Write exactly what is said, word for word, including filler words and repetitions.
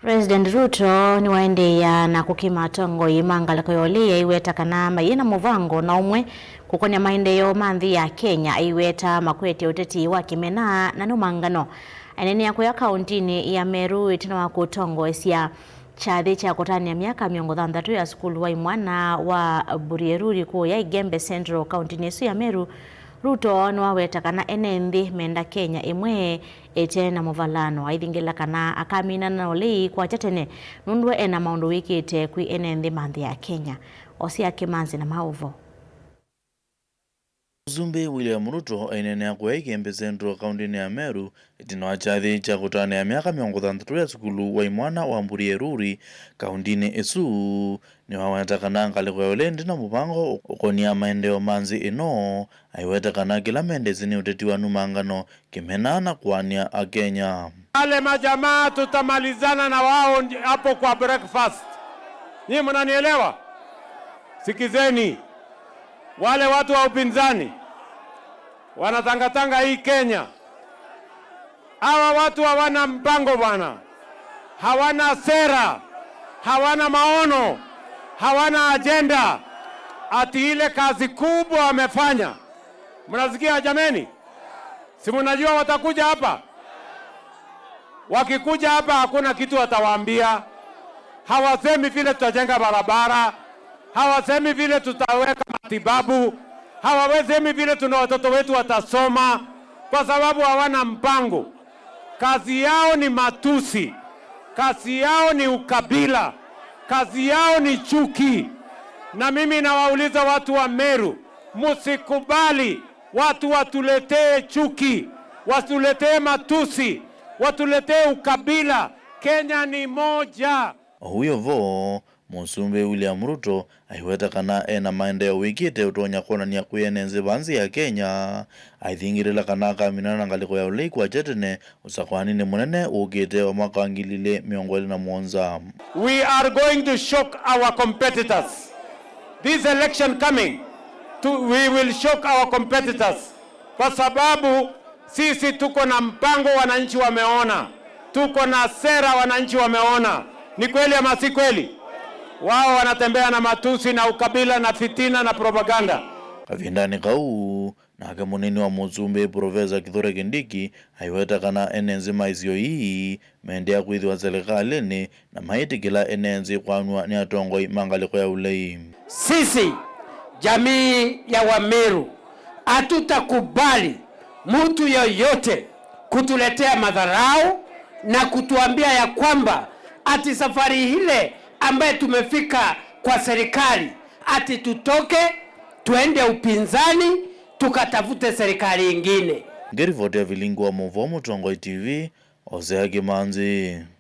President Ruto nĩwaendeea na kũkĩma atongoi ma ngalĩko ya ũlei aiweta kana mayĩ na mũvango na ũmwe kũkonĩa maendeeo ma nthĩ ya Kenya, aiweta makwetye ũteti wa kĩmena na nũmangano. Aineenea kũya kaũntĩnĩ ya Meru ĩtina wa kũtongoesya kyathĩ kya kũtanĩa myaka mĩongo thanthatũ ya sukulu wa imwana wa Burieruri kũya Igembe Central kaũntĩnĩ ĩsu ya Meru. Ruto nĩwaweta kana ene nthĩ menda Kenya ĩmwe ĩte na mũvalano. Aithingĩla kana akaminana na ũlei kwakya tene nũndũ ena maũndũ wĩkĩte kwĩ ene nthĩ ma nthĩ ya Kenya. Osia Kĩmanzi na maũvo. Mũsumbĩ William Ruto aineenea kũya Igembe Central kaũntĩnĩ ya Meru ĩtina wa kyathĩ kya kũtanĩa myaka mĩongo thanthatũ ya sukulu wa imwana wa Burieruri kaũntĩnĩ ĩsu. Nĩwaweta kana ngalĩko ya ũlei ndĩ na mũvango ũkonĩa maendeeo ma nthĩ ĩno, aiweta kana kĩla mendesĩ nĩ ũteti wa nũmangano, kĩmena na kũanĩa Akenya. Wale majamaa tutamalizana na wao ndi-, hapo kwa breakfast. Nyinyi mnanielewa? Sikizeni. Wale watu wa upinzani wanatangatanga hii Kenya. Hawa watu hawana mpango bwana, hawana sera, hawana maono, hawana ajenda. Ati ile kazi kubwa wamefanya. Mnasikia jameni? Si mnajua watakuja hapa? Wakikuja hapa, hakuna kitu watawaambia. Hawasemi vile tutajenga barabara, hawasemi vile tutaweka matibabu, hawasemi vile tuna watoto wetu watasoma, kwa sababu hawana mpango. Kazi yao ni matusi, kazi yao ni ukabila, kazi yao ni chuki. Na mimi nawauliza watu wa Meru, msikubali watu watuletee chuki, watuletee matusi, watuletee ukabila. Kenya ni moja. O ũu wĩ vo, Mũsumbĩ William Ruto aiweta kana ena maendeeo wĩkĩte ũtonya kwonany'a kwĩ ene nthĩ va nthĩ ya Kenya. Aithingĩlĩla kana akaminana na ngalĩko ya ũlei kwakya tene ũsakũaninĩ mũnene ũkĩte wa mwaka wa ngili ilĩ mĩongo ĩlĩ na mũonza. We are going to shock our competitors. This election coming, to, we will shock our competitors. Kwa sababu sisi tuko na mpango, wananchi wameona. Tuko na sera, wananchi wameona. Ni kweli ama si kweli? Wao wanatembea na matusi na ukabila na fitina na propaganda. Kavindanĩ kau, nake mũnini wa mũsumbĩ Profesa Kithure Kindiki aiweta kana ene nthĩ ma isio ii meendeea kwĩthĩwa silikalĩnĩ na maĩtĩkĩla ene nthĩ kwanw'a nĩ atongoi ma ngalĩko ya ũlei. Sisi, jamii ya Wameru, hatutakubali mtu yoyote kutuletea madharau na kutuambia ya kwamba ati safari ile ambaye tumefika kwa serikali, ati tutoke, tuende upinzani, tukatafute serikali ingine. Ngĩrivoti ya Vilingi wa Mũvoo Mũtongoi T V, Osea Kĩmanzi.